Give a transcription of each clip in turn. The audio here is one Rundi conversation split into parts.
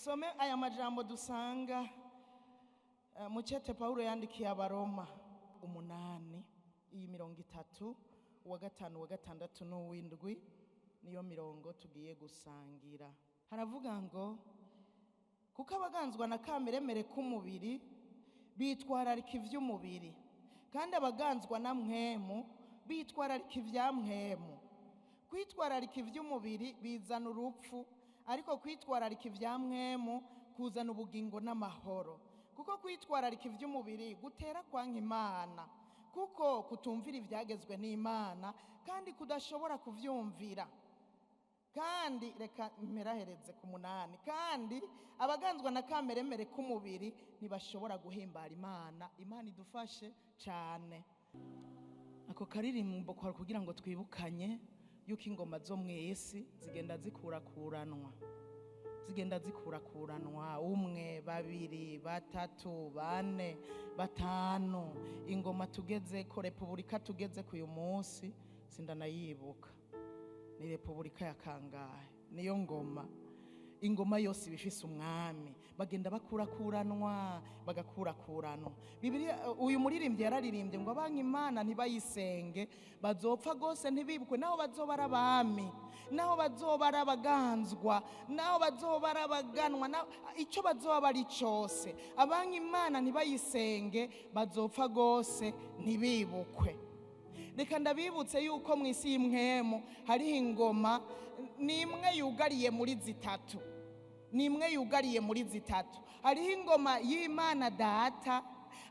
Dusome aya majambo dusanga mu cete Pawulo yandikiye Abaroma 8, iyi 30, uwa 5, uwa 6 n'uw'indwi, niyo mirongo tugiye gusangira. Haravuga ngo kuko abaganzwa na kameremere k'umubiri bitwararika ivy'umubiri, kandi abaganzwa na mpwemu bitwararika ivya mpwemu. Kwitwararika ivy'umubiri bizana urupfu, ariko kwitwararika ivya mpwemu kuzana ubugingo n'amahoro. Kuko kwitwararika ivy'umubiri gutera kwanka Imana, kuko kutumvira ivyagezwe n'Imana, kandi kudashobora kuvyumvira. Kandi reka mperahereze ku 8, kandi abaganzwa na kameremere k'umubiri ntibashobora guhimbara Imana. Imana idufashe cane. Ako karirimbo kwari kugira ngo twibukanye yuko ingoma zo mw'isi zigenda zikurakuranwa, zigenda zikurakuranwa, 1, 2, 3, 4, 5. Ingoma tugeze ko, repubulika tugeze ku uyu munsi sindanayibuka, ni repubulika ya kangahe? Niyo ngoma. Ingoma yose ibifise umwami, bagenda bakurakuranwa, bagakurakuranwa. Bibiliya, uyu muririmbyi yararirimbye ngo abanka Imana ntibayisenge bazopfa gose ntibibukwe, naho bazoba ari abami, naho bazoba ari abaganzwa, naho bazoba ari abaganwa, ico bazoba bari cose, abanka Imana ntibayisenge bazopfa gose ntibibukwe. Reka ndabibutse yuko mw'isi y'imwemu hariho ingoma nimwe yugariye muri zitatu, nimwe yugariye muri zitatu. Hariho ingoma y'Imana Data,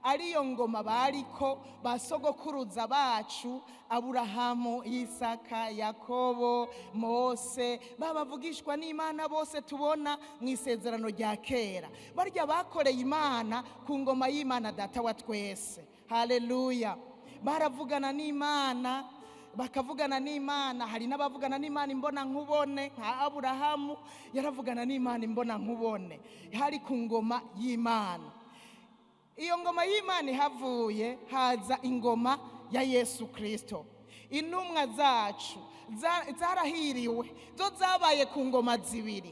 ariyo ngoma bariko basogokuruza bacu Aburahamu, Isaka, Yakobo, Mose, babavugishwa n'Imana bose tubona mu isezerano rya kera. Barya bakoreye Imana ku ngoma y'Imana Data wa twese. Haleluya. Baravugana n'Imana, bakavugana n'Imana. Hari n'abavugana n'Imana imbona nkubone, nka Aburahamu yaravugana n'Imana imbona nkubone, hari ku ngoma y'Imana. Iyo ngoma y'Imana ihavuye haza ingoma ya Yesu Kristo. Intumwa zacu zarahiriwe, zo zabaye ku ngoma zibiri,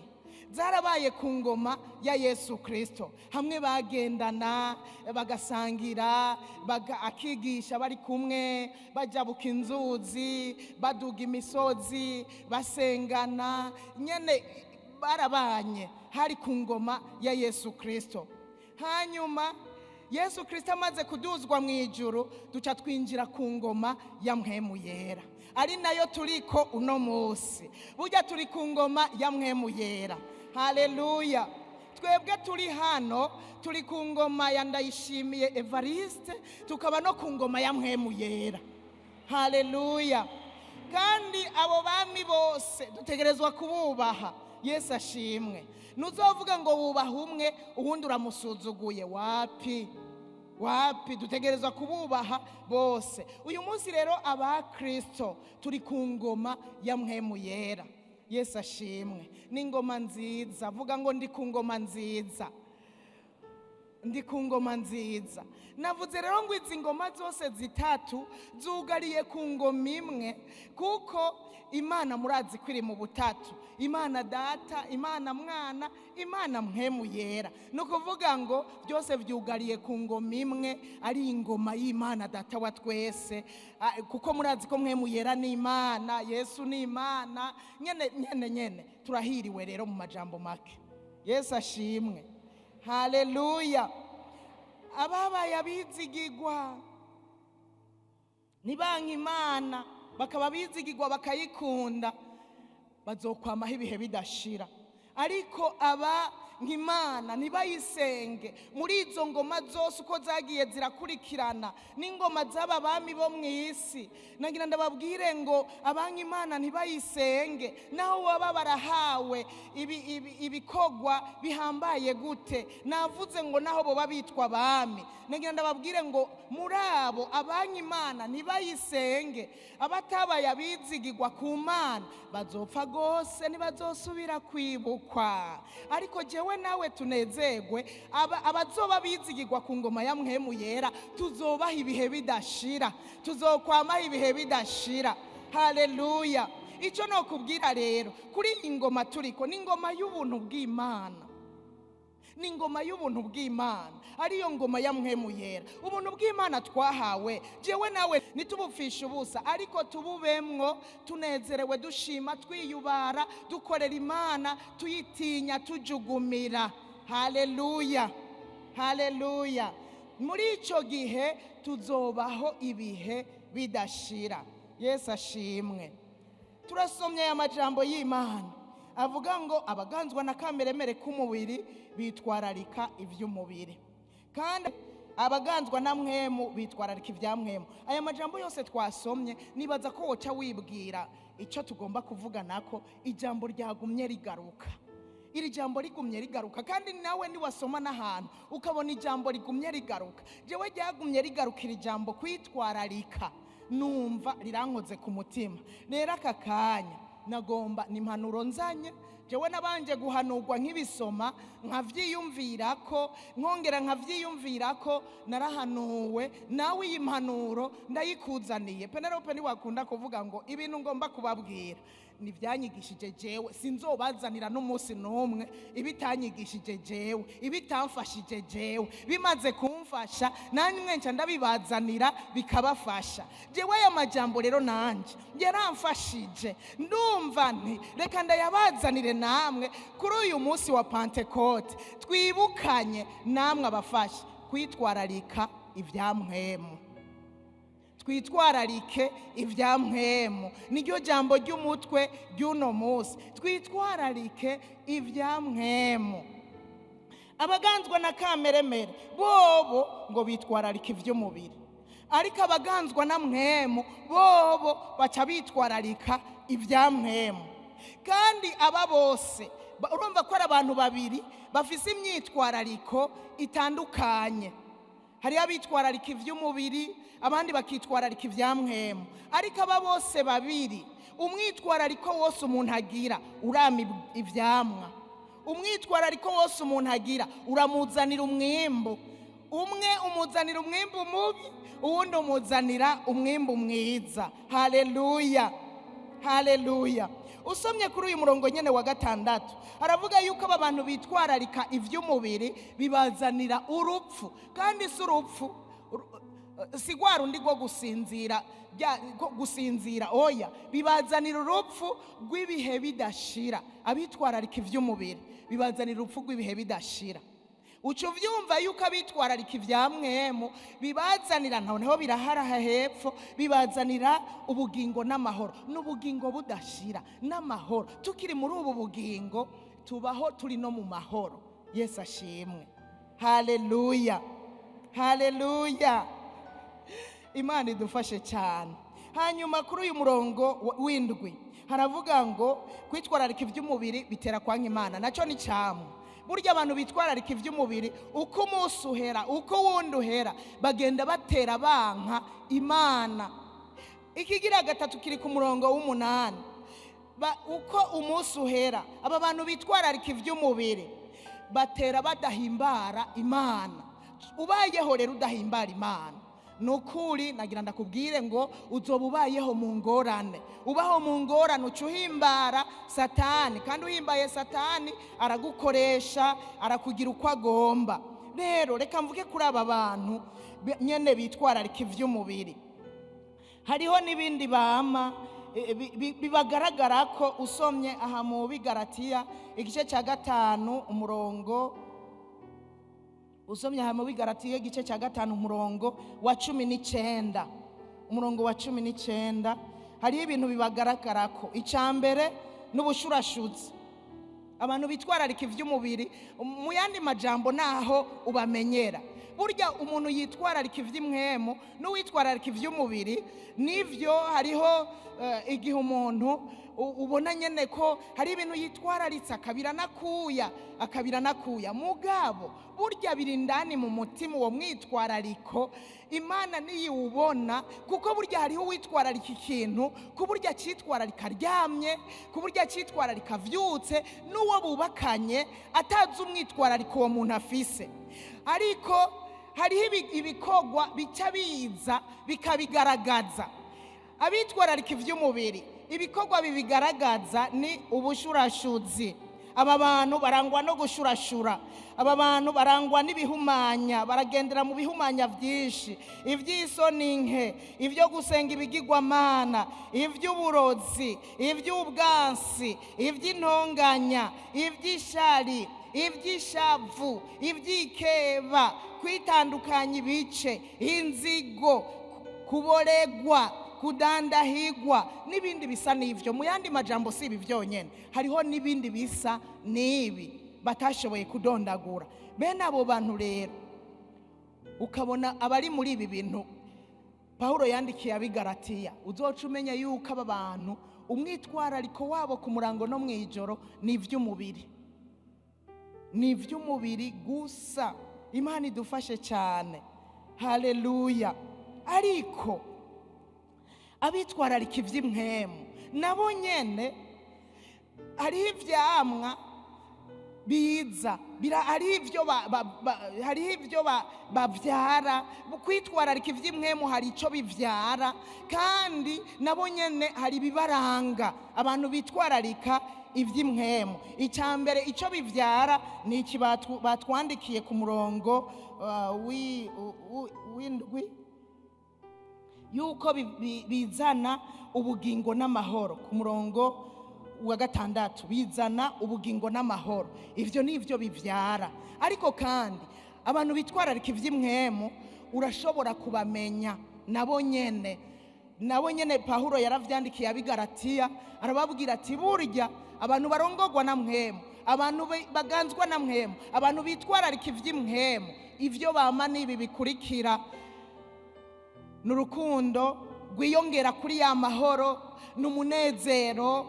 zarabaye ku ngoma ya Yesu Kristo. Hamwe bagendana, bagasangira, akigisha bari kumwe, bajabuka inzuzi, baduga imisozi, basengana, nyene barabanye, hari ku ngoma ya Yesu Kristo. Hanyuma Yesu Kristo amaze kuduzwa mu ijuru, duca twinjira ku ngoma ya Mpwemu Yera, ari nayo turiko uno munsi. Burya turi ku ngoma ya Mpwemu Yera. Haleluya. Twebwe turi hano turi ku ngoma ya Ndayishimiye Evariste, tukaba no ku ngoma ya Mpwemu Yera. Haleluya. Kandi abo bami bose dutegerezwa kububaha. Yesu ashimwe. Nuzovuga ngo wubaha umwe uwundi uramusuzuguye, wapi wapi, dutegerezwa kububaha bose. Uyu munsi rero aba Kristo turi ku ngoma ya Mpwemu Yera. Yesu ashimwe. Ni ingoma nziza. Vuga ngo ndi ku ngoma nziza, ndi ku ngoma nziza. Navuze rero ngo izi ngoma zose zitatu zugariye ku ngoma imwe, kuko Imana murazi ko iri mu butatu: Imana Data, Imana Mwana, Imana Mpwemu Yera. Ni ukuvuga ngo byose byugariye ku ngoma imwe, ari ingoma y'Imana Data wa twese, kuko murazi ko Mpwemu Yera ni Imana, Yesu ni Imana. Nyene nyene nyene turahiriwe rero mu majambo make. Yesu ashimwe. Haleluya. Ababaye abizigigwa nibanka Imana, bakaba bizigigwa bakayikunda, bazokwamaho ibihe bidashira. Ariko aba nk'Imana ntibayisenge, muri izo ngoma zose uko zagiye zirakurikirana n'ingoma z'aba bami bo mw'isi, nagira ndababwire ngo abanka Imana ntibayisenge, naho baba barahawe ibikogwa bihambaye gute. Navuze ngo naho boba bitwa abami, nagira ndababwire ngo muri abo abanka Imana ntibayisenge, abatabaye abizigirwa ku Mana bazopfa gose, ntibazosubira kwibukwa. Ariko jewe nawe tunezerwe, abazoba bizigirwa ku ngoma ya Mpwemu Yera tuzobaha ibihe bidashira, tuzokwamaho ibihe bidashira. Haleluya. Ico nokubwira rero kuri iyi ngoma turiko ni ingoma y'ubuntu bw'Imana. Ni ingoma y'ubuntu bw'Imana, ariyo ngoma ya Mpwemu Yera. Ubuntu bw'Imana twahawe jewe nawe ntitubupfishe ubusa, ariko tububemwo tunezerewe, dushima, twiyubara, dukorera Imana, tuyitinya, tujugumira. Haleluya, haleluya. Muri ico gihe tuzobaho ibihe bidashira. Yesu ashimwe. Turasomye aya majambo y'Imana avuga ngo abaganzwa na kameremere k'umubiri bitwararika ivy'umubiri, kandi abaganzwa na Mpwemu bitwararika ibya Mpwemu. Aya majambo yose twasomye, nibaza ko woca wibwira icyo tugomba kuvuga nako ijambo ryagumye rigaruka. Iri jambo rigumye rigaruka, kandi nawe niwasoma n'ahantu ukabona ijambo rigumye rigaruka. Jewe ryagumye rigaruka iri jambo kwitwararika, numva rirankoze ku mutima. Rero aka kanya nagomba ni impanuro nzanye, jewe nabanje guhanurwa nk'ibisoma nkavyiyumvira ko, nkongera nkavyiyumvira ko narahanuwe. Nawe iyi mpanuro ndayikuzaniye. Penelope ntiwakunda kuvuga ngo ibintu ngomba kubabwira nivyanyigishije jewe, sinzobazanira n'umunsi n'umwe ibitanyigishije jewe, ibitamfashije jewe. Bimaze kumfasha namwe nca ndabibazanira bikabafasha. Jewe aya majambo rero nanje yaramfashije, ndumva nti reka ndayabazanire namwe kuri uyu munsi wa Pentekote, twibukanye namwe abafasha kwitwararika ibya Mpwemu. Twitwararike ibya Mpwemu, niryo jambo ry'umutwe ry'uno munsi. Twitwararike ibya Mpwemu. Abaganzwa na kameremere bobo ngo bitwararika ivy'umubiri, ariko abaganzwa na Mpwemu bobo baca bitwararika ibya Mpwemu. Kandi aba bose urumva ko ari abantu babiri bafise imyitwarariko itandukanye. Hariho abitwararika ivy'umubiri, abandi bakitwararika ibya Mpwemu. Ariko aba bose babiri, umwitwarariko wose umuntu agira urama ivyamwa, umwitwarariko wose umuntu agira uramuzanira umwimbu. Umwe umuzanira umwimbu mubi, uwundi umuzanira umwimbu mwiza. Haleluya, haleluya. Usomye kuri uyu murongo nyene wa 6 aravuga yuko aba bantu bitwararika ivy'umubiri bibazanira urupfu. Kandi si urupfu si rwa rundi rwo gusinzira, gusinzira, oya, bibazanira urupfu rw'ibihe bidashira. Abitwararika ivy'umubiri bibazanira urupfu rw'ibihe bidashira. Uca uvyumva yuko abitwararika ibya Mpwemu bibazanira, noneho biraharaha hepfo, bibazanira ubugingo n'amahoro, n'ubugingo budashira n'amahoro. Tukiri muri ubu bugingo tubaho turi no mu mahoro. Yesu ashimwe. Haleluya, haleluya. Imana idufashe cyane. Hanyuma kuri uyu murongo w'indwi haravuga ngo kwitwararika ivy'umubiri bitera kwanka Imana, naco ni camwe. Burya abantu bitwararika ivy'umubiri, uko umunsi uhera uko wundi uhera, bagenda batera banka Imana. Ikigira gatatu kiri ku murongo w'8. Uko umunsi uhera, aba bantu bitwararika ivy'umubiri batera badahimbara Imana. Ubayeho rero udahimbara Imana, nukuri nagira ndakubwire ngo uzoba ubayeho mu ngorane. Ubaho mu ngorane uca uhimbara Satani, kandi uhimbaye Satani aragukoresha, arakugira uko agomba. Rero reka mvuge kuri aba bantu nyene bitwararika ivy'umubiri. Hariho n'ibindi bama bibagaragara ko usomye aha mu Bigaratiya igice cya 5 umurongo, usomye aha mu Bigaratiya igice cya 5 umurongo wa 19, umurongo wa 19, hariho ibintu bibagaragara ko. Icya mbere n'ubushurashuzi. Abantu bitwararika ivy'umubiri, mu yandi majambo naho ubamenyera. Burya umuntu yitwararika ivy'imwemu n'uwitwararika ivy'umubiri, nivyo hariho igihe umuntu ubona nyene ko hari ibintu yitwararitse akabira nakuya, akabira nakuya. Mugabo burya biri ndani mu mutima, uwo mwitwarariko Imana niyiwubona, kuko burya hariho uwitwararika ikintu ku burya acitwararika aryamye, ku burya acitwararika avyutse, n'uwo bubakanye atazi umwitwarariko uwo muntu afise. Ariko hariho ibikorwa bica biza bikabigaragaza. Abitwararika ivy'umubiri, ibikorwa bibigaragaza ni ubushurashuzi. Aba bantu barangwa no gushurashura, aba bantu barangwa n'ibihumanya, baragendera mu bihumanya byinshi, iby'isoni nke, ibyo gusenga ibigirwamana, iby'uburozi, iby'ubwansi, iby'intonganya, iby'ishari, iby'ishavu, iby'ikeba, kwitandukanya ibice, inzigo, kuboregwa, kudandahigwa n'ibindi bisa n'ivyo. Mu yandi majambo si ibi byonyene, hariho n'ibindi bisa n'ibi batashoboye kudondagura. Bene abo bantu rero ukabona abari muri ibi bintu Pawulo yandikiye ab'i Galatiya, uzoca umenya yuko aba bantu umwitwarariko wabo ku murango no mw'ijoro ni ivy'umubiri, ni ivy'umubiri gusa. Imana idufashe cyane, haleluya. Ariko abitwararika ivy'impwemu nabo nyene hariho ivyamwa biza, hariho ibyo bavyara. Kwitwararika ivy'impwemu hari ico bivyara, kandi nabo nyene hari ibibaranga. Abantu bitwararika ivy'impwemu, icya mbere ico bivyara ni iki batwandikiye ku murongo w'indwi, yuko bizana ubugingo n'amahoro. Ku murongo wa 6 bizana ubugingo n'amahoro. Ivyo ni ivyo bivyara. Ariko kandi abantu bitwararika ivy'impwemu urashobora kubamenya nabo nyene. Nabo nyene Pawulo yaravyandikiye ab'i Galatiya, arababwira ati burya abantu barongorwa na mpwemu, abantu baganzwa na mpwemu, abantu bitwararika ivy'impwemu, ivyo bama n'ibi bikurikira: ni urukundo rwiyongera kuri ya mahoro, ni umunezero,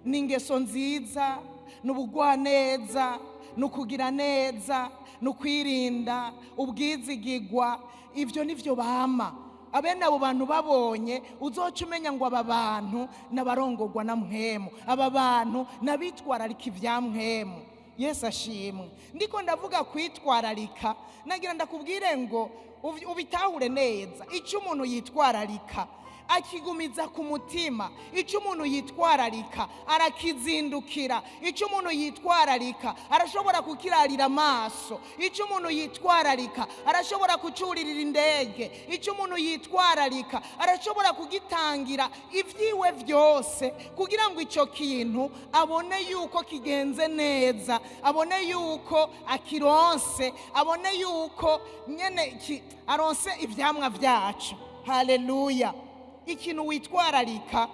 ni ingeso nziza, ni ubugwaneza, ni ukugira neza, ni ukwirinda, ubwizigigwa. Ivyo nivyo bama. Abene abo bantu babonye uzoca umenya ngo aba bantu n'abarongorwa na mpwemu, aba bantu n'abitwararika ivya mpwemu. Yesu ashimwe. Ndiko ndavuga kwitwararika, nagira ndakubwire ngo ubitahure neza. Icyo umuntu yitwararika akigumiza ku mutima, icyo umuntu yitwararika arakizindukira, icyo umuntu yitwararika arashobora kukirarira amaso, icyo umuntu yitwararika arashobora kucuririra indege, icyo umuntu yitwararika arashobora kugitangira ibyiwe byose kugira ngo icyo kintu abone yuko kigenze neza, abone yuko akironse, abone yuko nyene aronse ivyamwa vyacu. Haleluya. Ikintu witwararika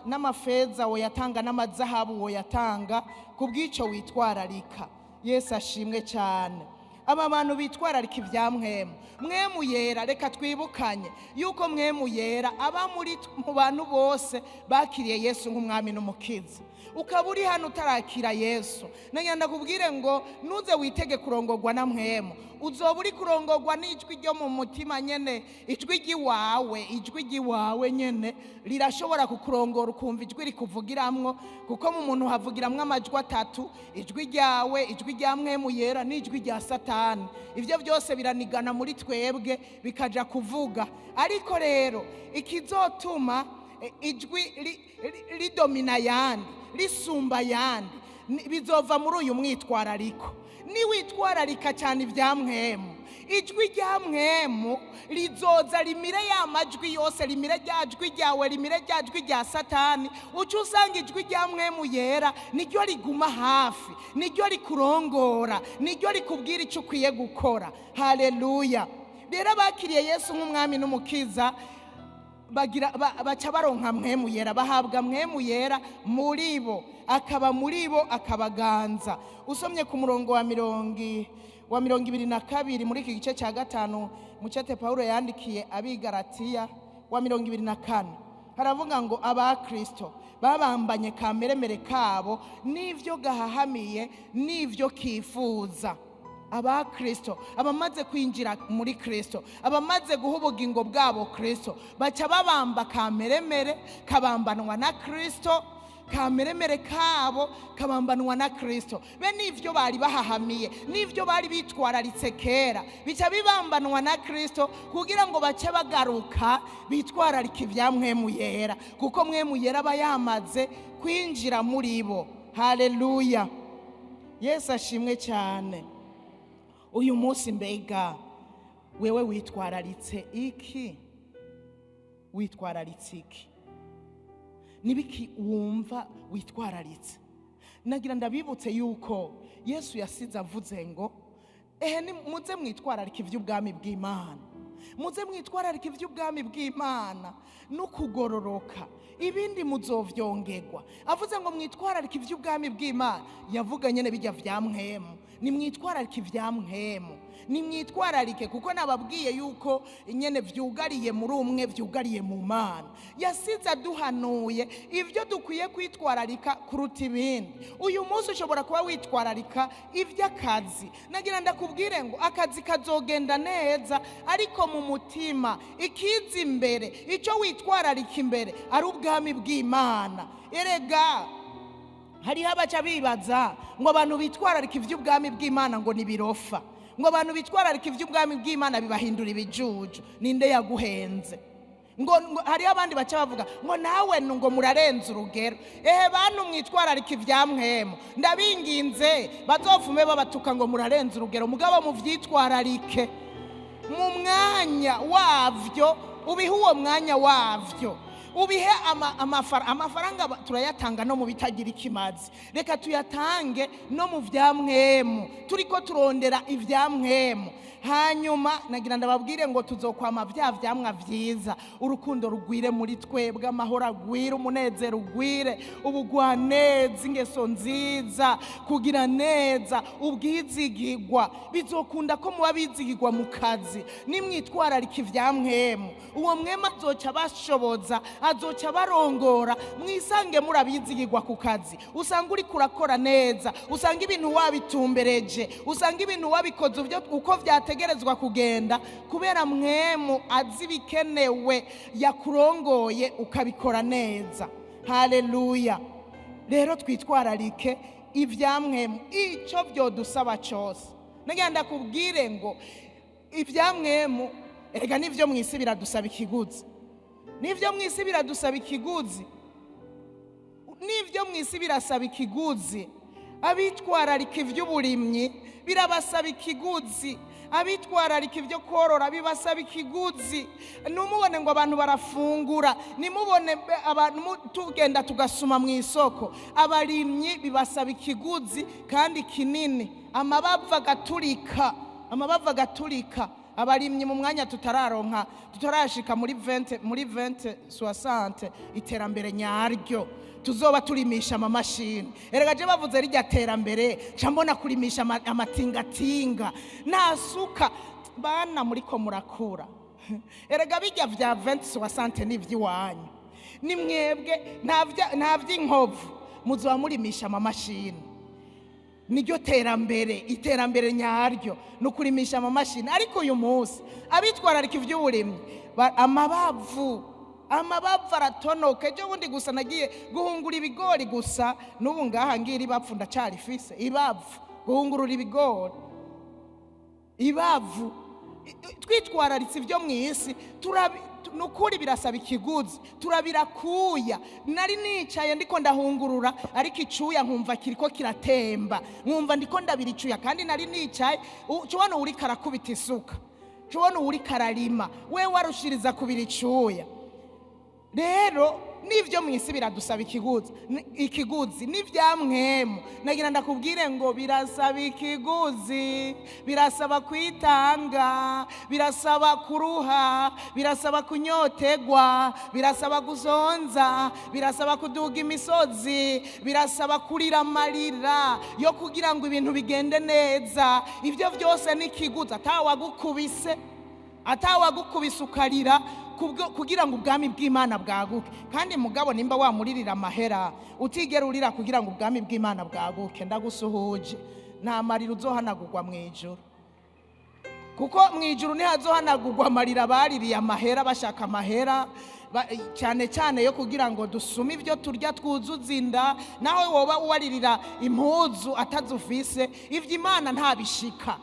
n'amafeza woyatanga, n'amazahabu woyatanga kubw'icyo witwararika. Yesu ashimwe cyane. Aba bantu bitwararika ibya mwemu, mwemu yera, reka twibukanye yuko mwemu yera aba muri mu bantu bose bakiriye Yesu nk'umwami n'umukiza. Ukaba uri hano utarakira Yesu, nagira ndakubwire ngo nuze witege kurongorwa na mwemu. Uzoba uri kurongorwa n'ijwi ryo mu mutima nyene, ijwi ry'iwawe, ijwi ry'iwawe nyene rirashobora kukurongora, ukumva ijwi rikuvugiramwo, kuko mu muntu havugiramwo amajwi atatu: ijwi ryawe, ijwi rya mwemu yera n'ijwi rya Satani. Ivyo byose biranigana muri twebwe bikaja kuvuga. Ariko rero ikizotuma ijwi ridomina yandi, risumba yandi, bizova muri uyu mwitwarariko. Niwitwararika cyane ibya mwemu, ijwi rya mwemu rizoza rimire ya majwi yose, rimire rya jwi ryawe, rimire rya jwi rya Satani. Uca usanga ijwi rya mwemu yera niryo riguma hafi, niryo rikurongora, niryo rikubwira icyo ukwiye gukora. Haleluya. Rero abakiriye Yesu nk'umwami n'umukiza baca baronka mwemu yera, bahabwa mwemu yera muri bo, akaba muri bo, akabaganza. Usomye ku murongo wa 22 muri iki gice cya 5 mucete Paulo yandikiye ab'i Galatiya, wa 24, haravuga ngo abakristo babambanye kameremere kabo n'ivyo gahahamiye n'ivyo kifuza. Abakristo, abamaze kwinjira muri Kristo, abamaze guha ubugingo bwabo Kristo, baca babamba kameremere kabambanwa na Kristo, kameremere kabo kabambanwa na Kristo. Be n'ivyo bari bahahamiye n'ivyo bari bitwararitse kera bica bibambanwa na Kristo, kugira ngo bace bagaruka bitwararika ibya mwemu yera, kuko mwemu yera aba yamaze kwinjira muri bo. Haleluya, Yesu ashimwe cyane. Uyu munsi mbega wewe witwararitse iki? Witwararitse iki? Nibiki wumva witwararitse? Nagira ndabibutse yuko Yesu yasize avuze ngo ehe muze mwitwararike iby'ubwami bw'Imana, muze mwitwararike iby'ubwami bw'Imana no kugororoka, ibindi muzovyongerwa. Avuze ngo mwitwararike iby'ubwami bw'Imana, yavuga nyene bijya vya mwemu. Nimwitwararike ibya mwemu, nimwitwararike, kuko nababwiye yuko nyene vyugariye muri umwe, vyugariye mu Mana. Yasize aduhanuye ivyo dukwiye kwitwararika kuruta ibindi. Uyu munsi ushobora kuba witwararika ivy'akazi. Nagira ndakubwire ngo akazi kazogenda neza, ariko mu mutima ikiza imbere, ico witwararika imbere ari ubwami bw'Imana. Erega hariho abaca bibaza ngo abantu bitwararika ivy'ubwami bw'Imana ngo ni birofa, ngo abantu bitwararika ivy'ubwami bw'Imana bibahindura ibijuju. Ninde yaguhenze? Ngo hariho abandi baca bavuga ngo nawe ngo murarenza urugero. Ehe bantu mwitwararika ibya mwemu, ndabinginze bazofume babatuka ngo murarenza urugero, mugabo muvyitwararike mu mwanya wavyo, ubihe uwo mwanya wavyo, ubihe amafaranga turayatanga no mu bitagira ikimazi, reka tuyatange no mu vya mwemu, turiko turondera ivya mwemu. Hanyuma nagira ndababwire ngo tuzokwama vya vyamwa vyiza, urukundo rugwire muri twebwe, amahoro agwire, umunezero ugwire, ubugwaneza, ingeso nziza, kugira neza, ubwizigirwa. Bizokunda ko muba bizigirwa mu kazi nimwitwararika ivya mwemu. Uwo mwemu azoca bashoboza, azoca barongora, mwisange murabizigirwa ku kazi. Usanga uri kurakora neza, usanga ibintu wabitumbereje, usanga ibintu wabikoze uko vyategerezwa kugenda, kubera mwemu azi bikenewe, yakurongoye ukabikora neza. Haleluya. Rero twitwararike ibya mwemu, ico vyodusaba cose. Nagira ndakubwire ngo ibya mwemu erega nivyo mwisi biradusaba ikiguzi, nivyo mwisi biradusaba ikiguzi, nivyo mwisi birasaba ikiguzi. Abitwararika ivy'uburimyi birabasaba ikiguzi, abitwararika ibyo korora bibasaba ikiguzi. Numubone ngo abantu barafungura, nimubone abantu tugenda tugasuma mu isoko. Abarimyi bibasaba ikiguzi kandi kinini, amabavu agaturika, amabavu agaturika. Abarimyi mu mwanya tutararonka, tutarashika muri 20 muri 2060 iterambere nyaryo, tuzoba turimisha amamashini. Erega je bavuze rijya terambere, nca mbona kurimisha amatingatinga nasuka. Bana muriko murakura, erega bijya vya 2060 n'ivy'iwanyu, ni mwebwe nta vy'inkovu, muzoba murimisha amamashini. Niryo terambere, iterambere nyaryo no kurimisha amamashini. Ariko uyu munsi abitwararika ivy'uburimyi, amabavu aratonoka. Ejo bundi gusa nagiye guhungura ibigori gusa, n'ubu ngaha ngira ibapfu ndacarifise ibavu, guhungurura ibigori ibavu. Twitwararitse ibyo mu isi, nukuri birasaba ikiguzi, turabirakuya. Nari nicaye ndiko ndahungurura, ariko icuya nkumva kiriko kiratemba, nkumva ndiko ndabira icuya, kandi nari nicaye. Cubona uri karakubita isuka, cubona uri kararima, we warushiriza kubira icuya. Rero nivyo mwisi biradusaba ikiguzi, ikiguzi n'ivya mwemu. Nagira ndakubwire ngo birasaba ikiguzi, birasaba kwitanga, birasaba kuruha, birasaba kunyotegwa, birasaba gusonza, birasaba kuduga imisozi, birasaba kurira amarira yo kugira ngo ibintu bigende neza. Ivyo vyose n'ikiguzi. Atawagukubise, atawagukubise ukarira kugira ngo ubwami bw'Imana bwaguke. Kandi mugabo nimba wamuririra amahera utigera urira kugira ngo ubwami bw'Imana bwaguke, ndagusuhuje, nta marira uzohanagurwa mu ijuru, kuko mu ijuru ntihazohanagurwa amarira baririye amahera, bashaka amahera cyane cyane yo kugira ngo dusume ibyo turya twuzuze inda. Naho woba uwaririra impuzu atazufise, ivyo Imana ntabishika.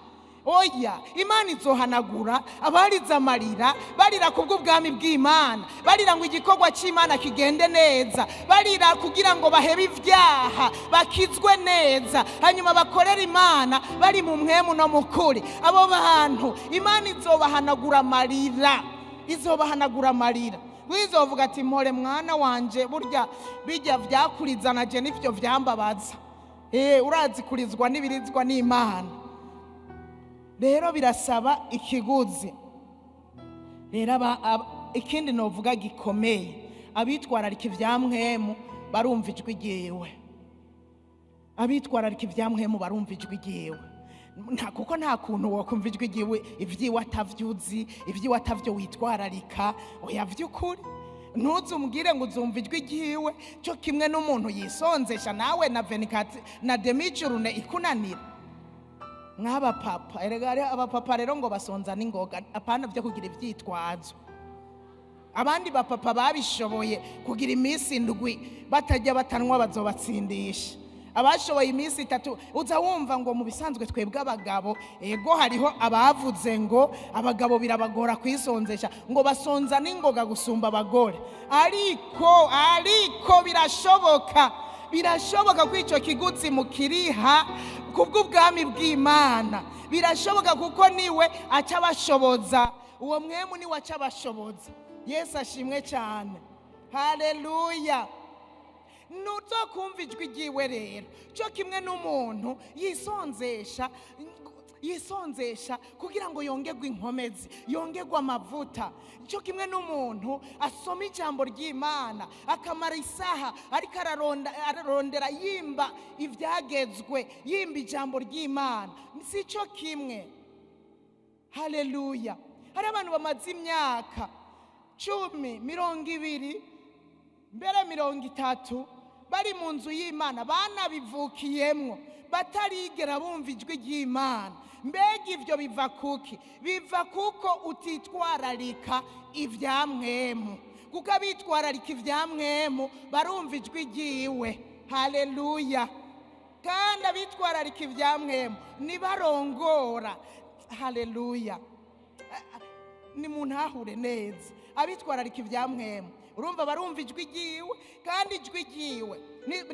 Oya, Imana izohanagura abariza amarira, barira kubw'ubwami bw'Imana, barira ngo igikorwa cy'Imana kigende neza, barira kugira ngo bahebe ibyaha bakizwe neza, hanyuma bakorere Imana bari mu mwemu no mu kuri. Abo bantu Imana izobahanagura amarira, izobahanagura amarira. Wizovuga ati mpore mwana wanje, burya bijya vyakurizana je nivyo vyambabaza. Urazi kurizwa n'ibirizwa n'Imana. Rero birasaba ikiguzi. Rero ikindi novuga gikomeye, abitwararika ibya mwemu barumva ijwi ryiwe. Abitwararika ibya mwemu barumva ijwi ryiwe. Kuko nta kuntu wokumva ijwi ryiwe ibyiwe atavyuzi, ibyiwe atavyo witwararika. Oya vy'ukuri ntuzumbwire ngo uzumva ijwi ryiwe cyo kimwe n'umuntu yisonzesha nawe na venikati na demijurune ikunanira. Mwaba papa, erega abapapa rero ngo basonza n'ingoga, apana byo kugira ivyitwazo. Abandi bapapa babishoboye kugira iminsi 7 batajya batanwa bazobatsindisha. Abashoboye iminsi 3 uza wumva ngo mu bisanzwe twebwe abagabo, ego hariho abavuze ngo abagabo birabagora kwisonzesha, ngo basonza n'ingoga gusumba abagore. Ariko birashoboka, birashoboka ko ico kiguzi mukiriha kubw'ubwami bw'Imana. Birashoboka kuko niwe acabashoboza, uwo mwemu niwe acabashoboza. Yesu ashimwe cyane, haleluya. Nuzokumva ijwi ryiwe rero cyo kimwe n'umuntu yisonzesha kugira ngo yongerwe inkomezi, yongerwe amavuta. Cyo kimwe n'umuntu asoma ijambo ry'Imana akamara isaha ariko ararondera yimba ivyagezwe, yimba ijambo ry'Imana, si cyo kimwe. Haleluya. Hari abantu bamaze imyaka 10, 20, mbere 30 bari mu nzu y'Imana, banabivukiyemwo, batarigera bumva ijwi ry'Imana. Mbega ivyo biva kuki? Biva kuko utitwararika ibya mwemu. Kuko abitwararika ibya mwemu barumva ijwi ryiwe. Haleluya. Kandi abitwararika ibya mwemu nibarongora. Haleluya. Ni muntahure neza. Abitwararika ibya mwemu urumva barumva ijwi ryiwe, kandi ijwi ryiwe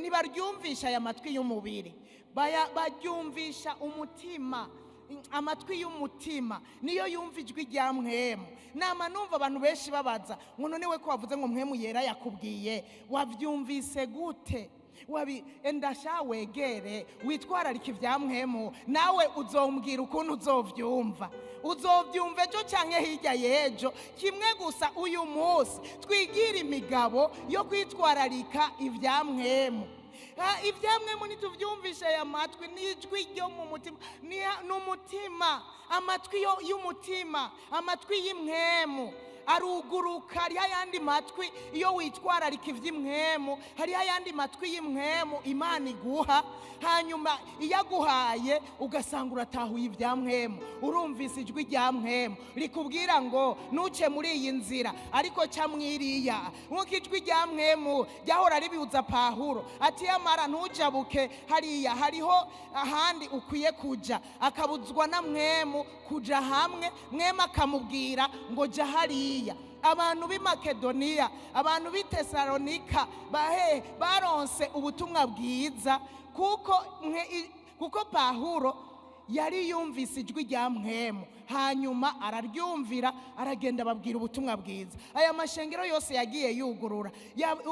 nibaryumvisha aya matwi y'umubiri, baryumvisha umutima. Amatwi y'umutima niyo yumva ijwi rya mwemu. Nama numva abantu benshi babaza ngo none we ko wavuze ngo mwemu yera yakubwiye, wavyumvise gute? Wabi endasha wegere witwararika ibya mwemu, nawe uzombwira ukuntu uzovyumva. Uzovyumva ejo canke hirya y'ejo. Kimwe gusa uyu munsi twigira imigabo yo kwitwararika ibya mwemu. Ibya mwemu nituvyumvisha aya matwi, n'ijwi ryo mu mutima, n'umutima, amatwi y'umutima, amatwi y'imwemu aruguruka. Hariho ayandi matwi iyo witwararika ivy'imwemu, hariho ayandi matwi y'imwemu Imana iguha, hanyuma iyo aguhaye ugasanga uratahuye ibya mwemu, urumvise ijwi rya mwemu rikubwira ngo nuce muri iyi nzira ariko ca mwiriya. Nkuko ijwi rya mwemu ryahora ribibuza Pawulo ati yamara ntujabuke hariya, hariho ahandi ukwiye kuja, akabuzwa na mwemu kuja hamwe, mwemu akamubwira ngo ja hariya. Abantu b'i Makedoniya, abantu b'i Tesalonika baronse ubutumwa bwiza kuko Pawulo yari yumvise ijwi rya mwemu, hanyuma araryumvira, aragenda ababwira ubutumwa bwiza. Aya mashengero yose yagiye yugurura,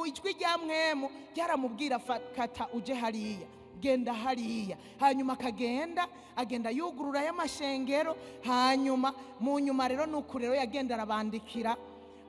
ijwi rya mwemu ryaramubwira kata uje hariya, genda hariya, hanyuma akagenda, agenda yugurura aya mashengero. Hanyuma mu nyuma rero nuko rero yagenda arabandikira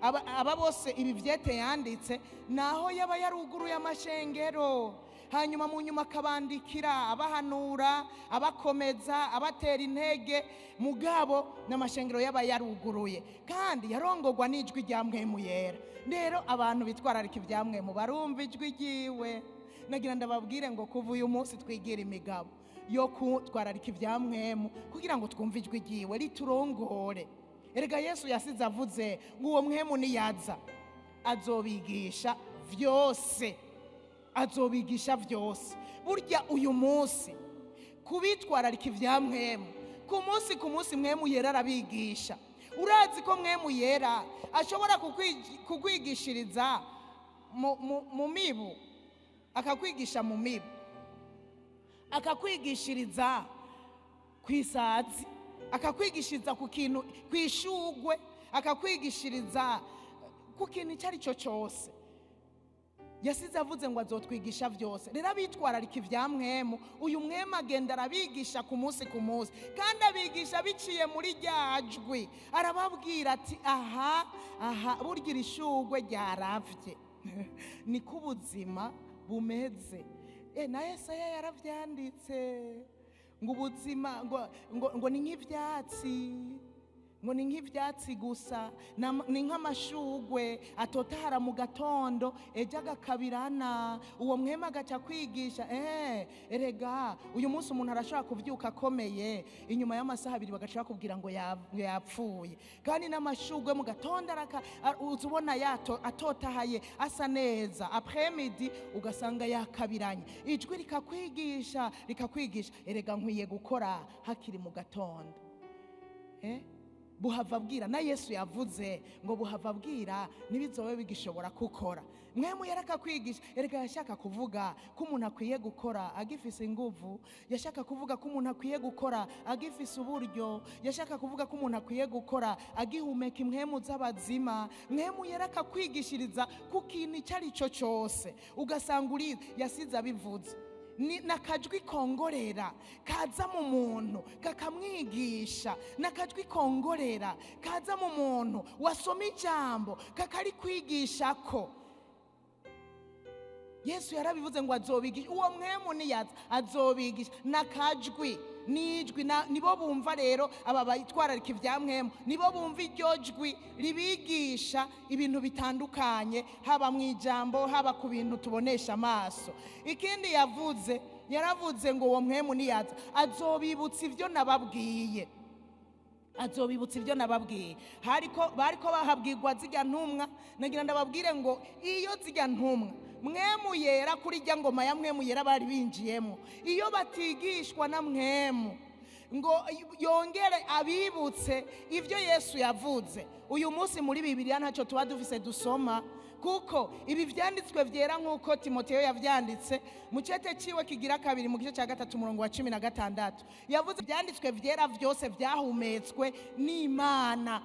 aba bose ibi vyete yanditse, naho yaba yaruguruye amashengero. Hanyuma mu nyuma akabandikira, abahanura, abakomeza, abatera intege, mugabo n'amashengero yaba yaruguruye, kandi yarongorwa n'ijwi rya mwemu yera. Rero abantu bitwararika ibya mwemu barumva ijwi ryiwe. Nagira ndababwire ngo kuva uyu munsi twigira imigabo yo kutwararika ibya mwemu kugira ngo twumve ijwi ryiwe riturongore. Erega Yesu yasize avuze ngo uwo mwemu niyaza azobigisha vyose, azobigisha vyose. Burya uyu munsi kubitwararika ibya mwemu, Ku munsi ku munsi Mpwemu Yera arabigisha. Urazi ko Mpwemu Yera ashobora kukwigishiriza mu mibu, akakwigisha mu mibu, akakwigishiriza ku isazi, akakwigishiriza ku kintu, ku ishugwe, akakwigishiriza ku kintu icyo ari cyo cyose. Yasize avuze ngo azotwigisha byose. Rero abitwararika ibya Mpwemu, uyu Mpwemu agenda arabigisha ku munsi ku munsi, kandi abigisha biciye muri rya jwi. Arababwira ati aha aha, burya iri shugwe ryaravye, niko ubuzima bumeze. Na Yesaya yaravyanditse ngo ubuzima ngo ni nk'ivyatsi, ngo ni nk'ivyatsi gusa, ni nk'amashugwe atotahara mu gatondo, ejo agakabirana. Uwo Mpwemu agaca kwigisha, erega uyu munsi umuntu arashobora kuvyuka akomeye, inyuma y'amasaha abiri bagaca bakubwira ngo yapfuye. Kandi n'amashugwe mu gatondo uza ubona atotahaye asa neza, après-midi ugasanga yakabiranye. Ijwi rikakwigisha, rikakwigisha, erega nkwiye gukora hakiri mu gatondo. Buhava bwira, na Yesu yavuze ngo buhava bwira ntibizobe bigishobora gukora. Mpwemu yarakakwigisha. Erega yashaka kuvuga ko umuntu akwiye gukora agifise inguvu, yashaka kuvuga ko umuntu akwiye gukora agifise uburyo, yashaka kuvuga ko umuntu akwiye gukora agihumeka impwemu z'abazima. Mpwemu yarakakwigishiriza ku kintu icyo ari cyo cyose, ugasanga uri yasize abivuze. Ni nakajwi kongorera kaza mu muntu kakamwigisha, nakajwi kongorera kaza mu muntu wasoma ijambo kakari kwigisha ko Yesu yarabivuze ngo azobigisha. Uwo Mpwemu niyaza azobigisha nakajwi nijwi. Nibo bumva rero aba bayitwararika ibya Mpwemu, nibo bumva iryo jwi ribigisha ibintu bitandukanye, haba mu ijambo, haba ku bintu tubonesha amaso. Ikindi yavuze, yaravuze ngo uwo Mpwemu niyaza azobibutsa ibyo nababwiye, azobibutsa ibyo nababwiye. Hariko bariko bahabwirwa zijya ntumwa, nagira ndababwire ngo iyo zijya ntumwa Mpwemu Yera kuri rya ngoma ya Mpwemu Yera bari binjiyemo, iyo batigishwa na Mpwemu ngo yongere abibutse ibyo Yesu yavuze. Uyu munsi muri Bibiliya ntacyo tuba dufise dusoma, kuko ibi vyanditswe vyera nk'uko Timoteyo yavyanditse mu cete ciwe kigira kabiri mu gice cya 3 umurongo wa 16. Yavuze ivyanditswe vyera vyose vyahumetswe n'Imana.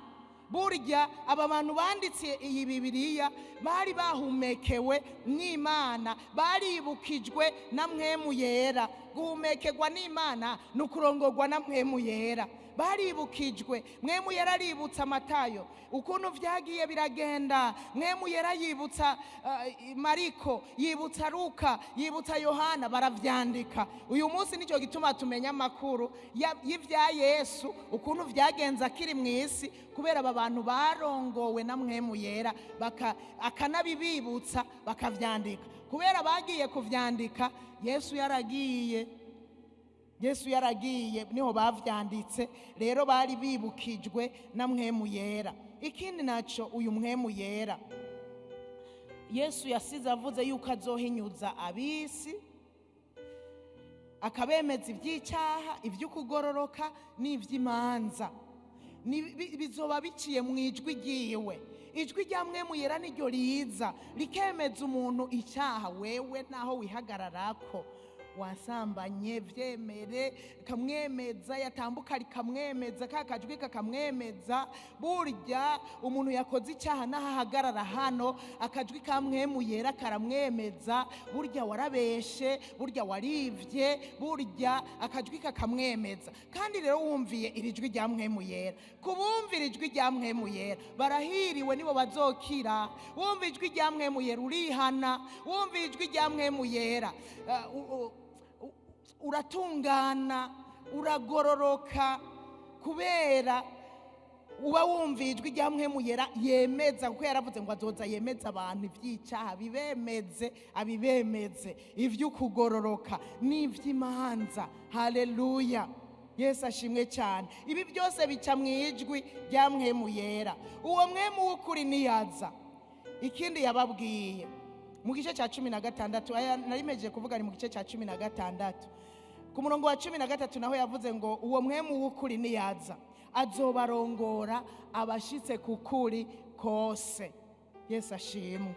Burya aba bantu banditse iyi Bibiliya bari bahumekewe n'Imana, baribukijwe na Mpwemu Yera. Guhumekerwa n'Imana ni ukurongorwa na Mpwemu Yera. Baribukijwe, Mpwemu Yera aributsa Matayo ukuntu vyagiye biragenda, Mpwemu Yera yibutsa Mariko, yibutsa Luka, yibutsa Yohana, baravyandika. Uyu munsi nico gituma tumenya amakuru y'ivya Yesu ukuntu vyagenze akiri mw'isi, kubera aba bantu barongowe na Mpwemu Yera akanabibibutsa bakavyandika. Kubera bagiye kuvyandika, Yesu yaragiye, Yesu yaragiye, niho bavyanditse. Rero bari bibukijwe na Mpwemu Yera. Ikindi naco uyu Mpwemu Yera Yesu yasize avuze yuko azohinyuza abisi, akabemeza ivy'icyaha, ivy'ukugororoka n'ivy'imanza. Bizoba biciye mu ijwi ryiwe. Ijwi rya Mpwemu Yera niryo riza rikemeza umuntu icyaha. Wewe naho wihagararako wasambanye, vyemere, kamwemeza, yatambuka rikamwemeza, ka kajwi kakamwemeza. Burya umuntu yakoze icyaha naho ahagarara hano, akajwi ka Mpwemu Yera karamwemeza. Burya warabeshe, burya warivye, burya akajwi kakamwemeza. Kandi rero wumviye iri jwi rya Mpwemu Yera, kubumvira ijwi rya Mpwemu Yera barahiriwe, nibo bazokira. Wumva ijwi rya Mpwemu Yera urihana, wumva ijwi rya Mpwemu Yera uratungana, uragororoka, kubera uba wumva ijwi rya Mpwemu Yera yemeza, kuko yaravuze ngo azoza yemeza abantu ivy'icyaha, bibemeze, abibemeze ivy'ukugororoka n'ivy'imanza. Haleluya, Yesu ashimwe cyane. Ibi byose bica mu ijwi rya Mpwemu Yera. Uwo Mpwemu w'ukuri niyaza. Ikindi yababwiye mu gice cya 16, aya narimejeje kuvuga ni mu gice cya 16, Ku murongo wa 13 naho yavuze ngo uwo Mpwemu w'ukuri niyaza azobarongora abashitse ku kuri kose. Yesu ashimwe.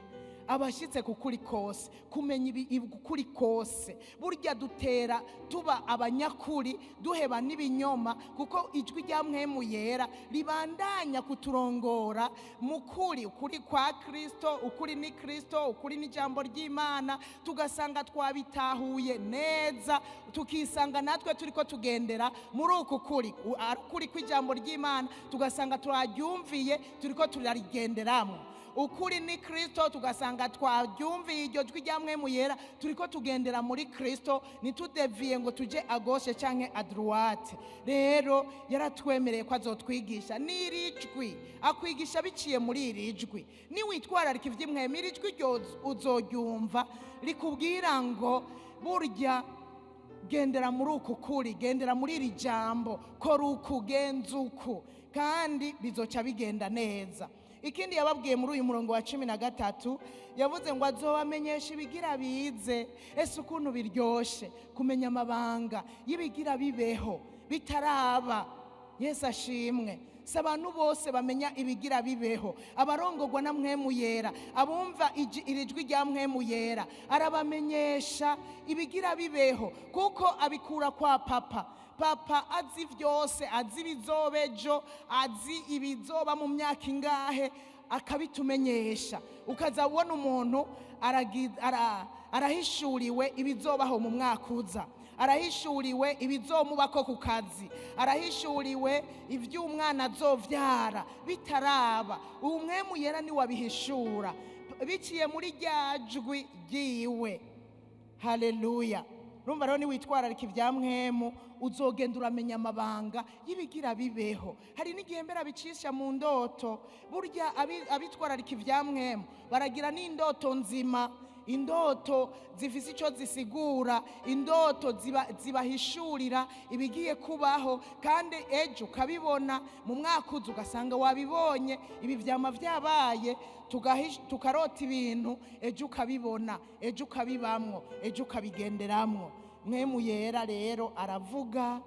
Abashitse ku kuri kose, kumenya ukuri kose. Burya dutera tuba abanyakuri, duheba n'ibinyoma, kuko ijwi rya Mpwemu Yera ribandanya kuturongora mu kuri, ukuri kwa Kristo, ukuri ni Kristo, ukuri ni ijambo ry'Imana, tugasanga twabitahuye neza, tukisanga natwe turiko tugendera muri uku kuri, ukuri kw'ijambo ry'Imana, tugasanga turaryumviye, turiko turarigenderamo. Ukuri ni Kristo, tugasanga twaryumviye iryo jwi rya Mpwemu Yera, turiko tugendera muri Kristo, ntitudeviye ngo tuje à gauche canke à droite. Rero yaratwemereye ko azotwigisha n'iri jwi, akwigisha biciye muri iri jwi. Niwitwararika ivy'imwemu, iri jwi ryo uzoryumva rikubwira ngo burya gendera muri uku kuri, gendera muri iri jambo, kora uku, genza uku, kandi bizoca bigenda neza. Ikindi yababwiye muri uyu murongo wa 13, yavuze ngo azobamenyesha ibigira bize. Ese ukuntu biryoshe kumenya amabanga y'ibigira bibeho bitaraba. Yesu ashimwe. Si abantu bose bamenya ibigira bibeho. Abarongorwa na Mpwemu Yera, abumva iri jwi rya Mpwemu Yera, arabamenyesha ibigira bibeho, kuko abikura kwa Papa. Papa azi vyose, azi ibizoba ejo, azi ibizoba mu myaka ingahe, akabitumenyesha. Ukaza ubona umuntu arahishuriwe ibizobaho mu mwaka uza, arahishuriwe ibizomubako ku kazi, arahishuriwe ivy'umwana azovyara bitaraba. Uwo Mpwemu Yera ni wabihishura biciye muri rya jwi ryiwe. Haleluya. Urumva rero niwitwararika ibya Mpwemu, uzogenda uramenya amabanga y'ibigira bibeho. Hari n'igihe mbere abicisha mu ndoto. Burya abitwararika ibya Mpwemu baragira n'indoto nzima, indoto zifise ico zisigura, indoto zibahishurira ibigiye kubaho, kandi ejo ukabibona, mu mwaka uza ugasanga wabibonye. Ibi vyama vyabaye, tukarota ibintu, ejo ukabibona, ejo ukabibamwo, ejo ukabigenderamwo. Mpwemu Yera rero aravuga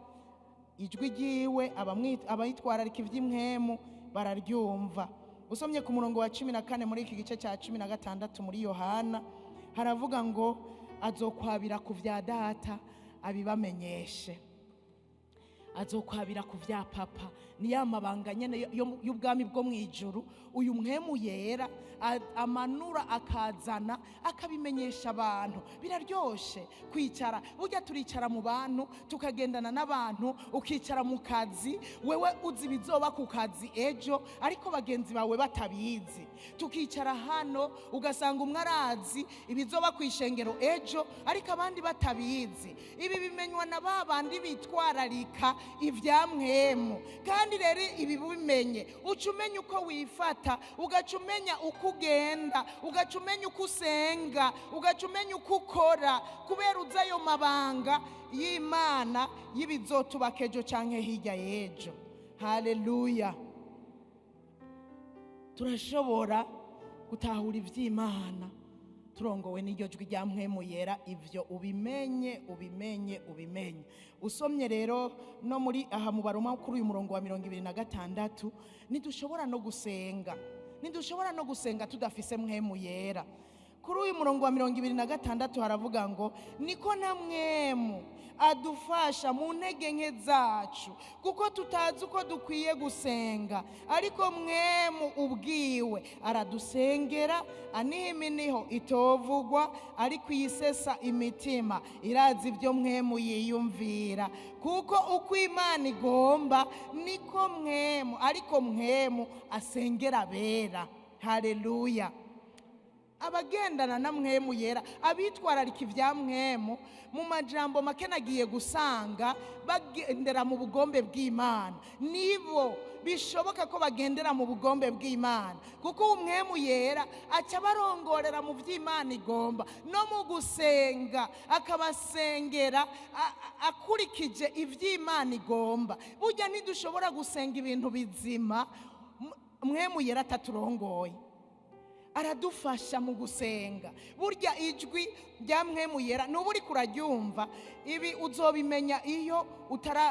ijwi ryiwe, abayitwararika ivy'imwemu bararyumva. Usomye ku murongo wa 14 muri iki gice cya 16 muri Yohana, haravuga ngo azokwabira ku vya data abibamenyeshe. Azokwabira ku vya Papa. Ni ya mabanga nyene y'ubwami bwo mw'ijuru, uyu Mpwemu Yera amanura akazana akabimenyesha abantu. Biraryoshe kwicara, burya turicara mu bantu, tukagendana n'abantu, ukicara mu kazi, wewe uzi ibizoba ku kazi ejo, ariko bagenzi bawe batabizi. Tukicara hano ugasanga umwe arazi ibizoba ku ishengero ejo, ariko abandi batabizi. Ibi bimenywa na ba bandi bitwararika ibya Mpwemu. Kandi rero ibi bimenye, uca umenya uko wifata, ugaca umenya uko ugenda, ugaca umenya uko usenga, ugaca umenya uko ukora, kubera uzi ayo mabanga y'Imana y'ibizotubaka ejo canke hirya y'ejo. Haleluya. Turashobora gutahura ivy'Imana turongowe n'iryo jwi rya Mpwemu Yera. Ivyo ubimenye, ubimenye, ubimenye. Usomye rero no muri aha mu Baroma kuri uyu murongo wa 26, ntidushobora no gusenga, ntidushobora no gusenga tudafise Mpwemu Yera. Kuri uyu murongo wa 26 haravuga ngo niko na Mpwemu adufasha mu ntege nke zacu, kuko tutazi uko dukwiye gusenga, ariko Mpwemu ubwiwe aradusengera aniha iminiho itovugwa, ariko iyisesa imitima irazi ibyo Mpwemu yiyumvira, kuko uko Imana igomba niko Mpwemu, ariko Mpwemu asengera abera. Haleluya. Abagendana na Mpwemu Yera, abitwararika ibya Mpwemu, mu majambo make nagiye gusanga bagendera mu bugombe bw'Imana. Nibo bishoboka ko bagendera mu bugombe bw'Imana, kuko Mpwemu Yera aca barongorera mu vy'Imana igomba, no mu gusenga akabasengera akurikije ivy'Imana igomba. Burya ntidushobora gusenga ibintu bizima Mpwemu Yera ataturongoye. Aradufasha mu gusenga. Burya ijwi rya Mpwemu Yera nuba uriko uraryumva, ibi uzobimenya iyo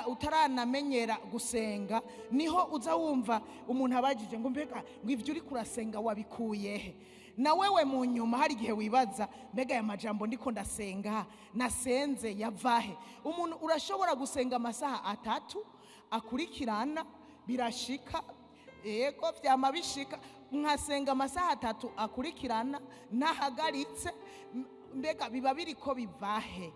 utaranamenyera gusenga, niho uza wumva umuntu abajije ngo mbega ngo ivyo uriko urasenga wabikuye he? Na wewe mu nyuma hari igihe wibaza mbega aya majambo ndiko ndasenga nasenze yavahe? Umuntu urashobora gusenga amasaha 3 akurikirana, birashika, yego vyama bishika, nkasenga amasaha 3 akurikirana ntahagaritse, mbega biba biriko bivahe?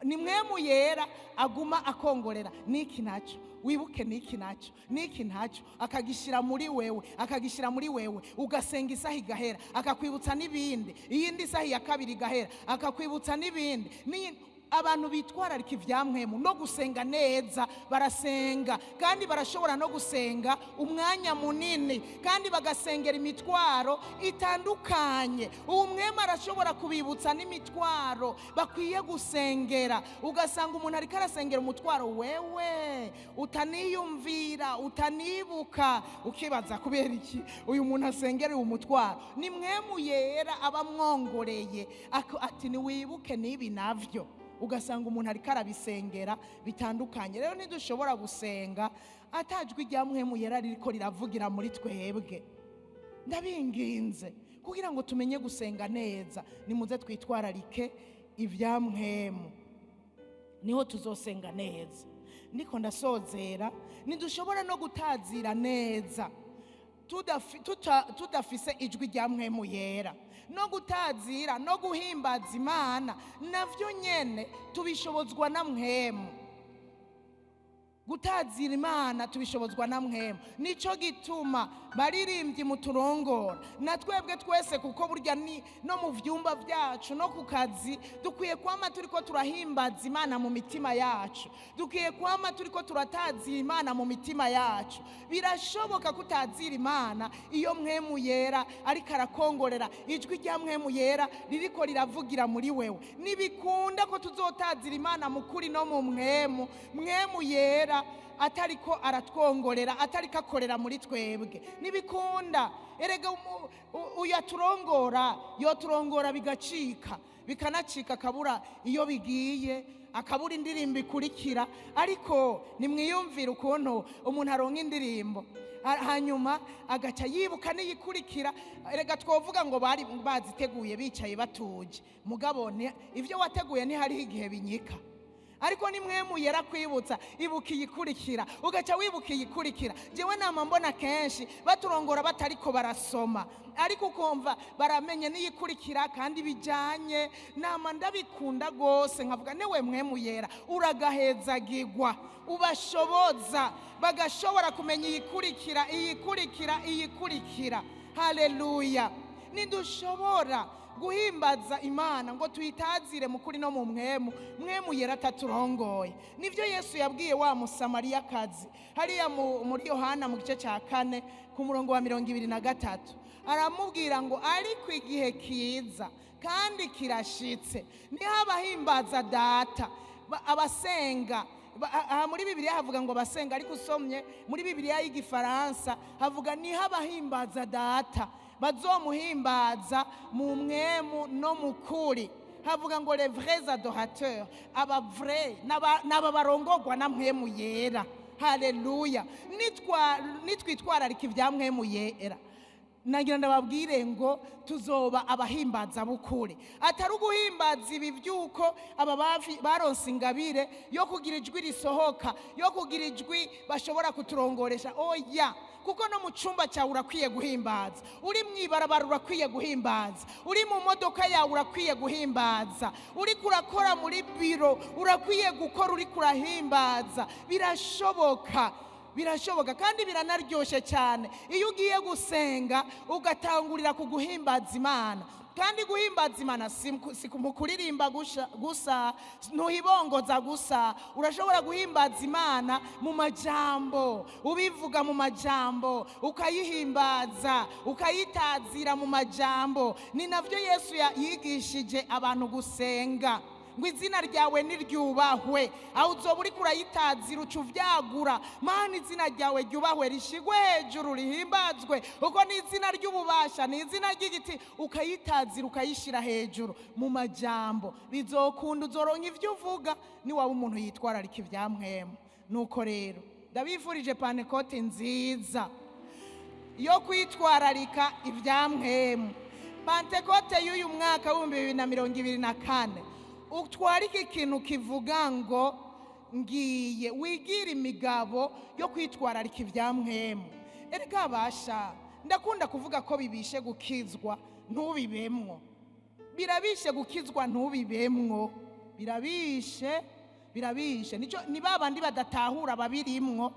Ni Mpwemu Yera aguma akongorera niki naco, wibuke niki naco, niki naco, akagishira muri wewe, akagishira muri wewe, ugasenga isaha igahera akakwibutsa n'ibindi, iyindi saha ya kabiri igahera akakwibutsa n'ibindi. Ni abantu bitwararika ivya Mpwemu no gusenga neza, barasenga kandi barashobora no gusenga umwanya munini, kandi bagasengera imitwaro itandukanye. Uwo Mpwemu arashobora kubibutsa n'imitwaro bakwiye gusengera. Ugasanga umuntu ariko arasengera umutwaro wewe utaniyumvira, utanibuka, ukibaza kubera iki uyu muntu asengera uyu mutwaro. Ni Mpwemu Yera abamwongoreye ati niwibuke n'ibi navyo, ugasanga umuntu ariko arabisengera bitandukanye. Rero ntidushobora gusenga atajwi rya Mpwemu Yera ririko riravugira muri twebwe. Ndabinginze kugira ngo tumenye gusenga neza, nimuze twitwararike ibya Mpwemu, niho tuzosenga neza. Ndiko ndasozera, ntidushobora no gutazira neza tudafise ijwi rya Mpwemu Yera. No gutazira no guhimbaza Imana navyo nyene tubishobozwa na Mpwemu. Gutazira Imana tubishobozwa na Mpwemu. Nico gituma baririmbyi muturongora na twebwe twese, kuko burya ni no mu vyumba vyacu no ku kazi dukwiye kwama turiko turahimbaza Imana mu mitima yacu, dukwiye kwama turiko turatazira Imana mu mitima yacu. Birashoboka kutazira Imana iyo Mpwemu Yera ariko arakongorera, ijwi rya Mpwemu Yera ririko riravugira muri wewe. Nibikunda ko tuzotazira Imana mu kuri no mu Mpwemu, Mpwemu Yera atariko aratwongorera, atariko akorera muri twebwe. Nibikunda. Erega uyaturongora, yoturongora bigacika, bikanacika akabura iyo bigiye, akabura indirimbo ikurikira. Ariko nimwiyumvire ukuntu umuntu aronka indirimbo hanyuma agaca yibuka n'iyikurikira. Erega twovuga ngo bari baziteguye bicaye batuje, mugabo ivyo wateguye ntihariho igihe binyika. Ariko ni Mpwemu Yera kwibutsa, ibuka iyikurikira, ugaca wibuka iyikurikira. Jewe nama mbona kenshi baturongora batariko barasoma, ariko ukumva baramenye n'iyikurikira kandi bijanye. Nama ndabikunda gose, nkavuga newe Mpwemu Yera uragahezagirwa, ubashoboza bagashobora kumenya iyikurikira, iyikurikira, iyikurikira. Haleluya. Nidushobora guhimbaza Imana ngo tuyitazire mu kuri no mu Mpwemu, Mpwemu Yera ataturongoye. Nivyo Yesu yabwiye wa Musamariyakazi hariya muri Yohana mu gice ca 4 ku murongo wa 23, aramubwira ngo ariko igihe kiza kandi kirashitse niho abahimbaza data abasenga. Aha muri Bibiliya havuga ngo basenga, ariko usomye muri Bibiliya y'igifaransa havuga niho abahimbaza data bazomuhimbaza mu Mpwemu no mu kuri. Havuga ngo les vrais adorateurs, aba vrai n'aba barongorwa na Mpwemu Yera. Haleluya. Nitwitwararika ibya Mpwemu Yera, nagira ndababwire ngo tuzoba abahimbaza bukuri. Atari uguhimbaza ibi byuko aba baronse ingabire yo kugira ijwi risohoka, yo kugira ijwi bashobora kuturongoresha. Oya, kuko no mu cumba cyawe urakwiye guhimbaza, uri mwibarabara urakwiye guhimbaza, uri mu modoka yawe urakwiye guhimbaza, uri kurakora muri biro urakwiye gukora uri kurahimbaza. Birashoboka, birashoboka kandi biranaryoshe cyane iyo ugiye gusenga ugatangurira ku guhimbaza Imana. Kandi guhimbaza Imana si mu kuririmba gusa, ntuhibongoza gusa. Urashobora guhimbaza Imana mu majambo, ubivuga mu majambo, ukayihimbaza, ukayitazira mu majambo. Ni navyo Yesu yigishije abantu gusenga. Ngo izina ryawe niryubahwe. Aho uzoba uriko urayitazira uca uvyagura. Mana, izina ryawe ryubahwe, rishigwe hejuru, rihimbazwe, kuko ni izina ry'ububasha, ni izina ry'igiti. Ukayitazira, ukayishira hejuru mu majambo, bizokunda, uzoronka ivyo uvuga niwaba umuntu yitwararika ibya mpwemu. Nuko rero ndabifurije Pantekote nziza yo kwitwararika ibya mpwemu. Pantekote y'uyu mwaka w'2024, utwarike ikintu kivuga ngo ngiye wigira imigabo yo kwitwararika ibya mpwemu. Erega abasha, ndakunda kuvuga ko bibishe gukizwa ntubibemwo. Birabishe gukizwa ntubibemwo, birabishe, birabishe. Nico ni babandi badatahura babirimwo.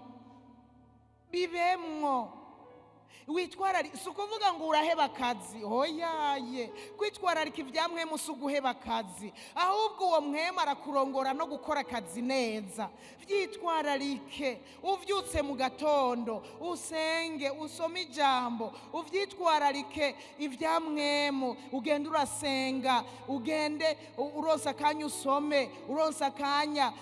Bibemwo, witwararika. Si ukuvuga ngo uraheba akazi, oyaye. Kwitwararika ibya mpwemu si uguheba akazi, ahubwo uwo mwema arakurongora no gukora akazi neza. Vyitwararike, uvyutse mu gatondo usenge, usome ijambo, uvyitwararike ibya mpwemu. Ugende urasenga, ugende uronse akanya usome, uronse akanya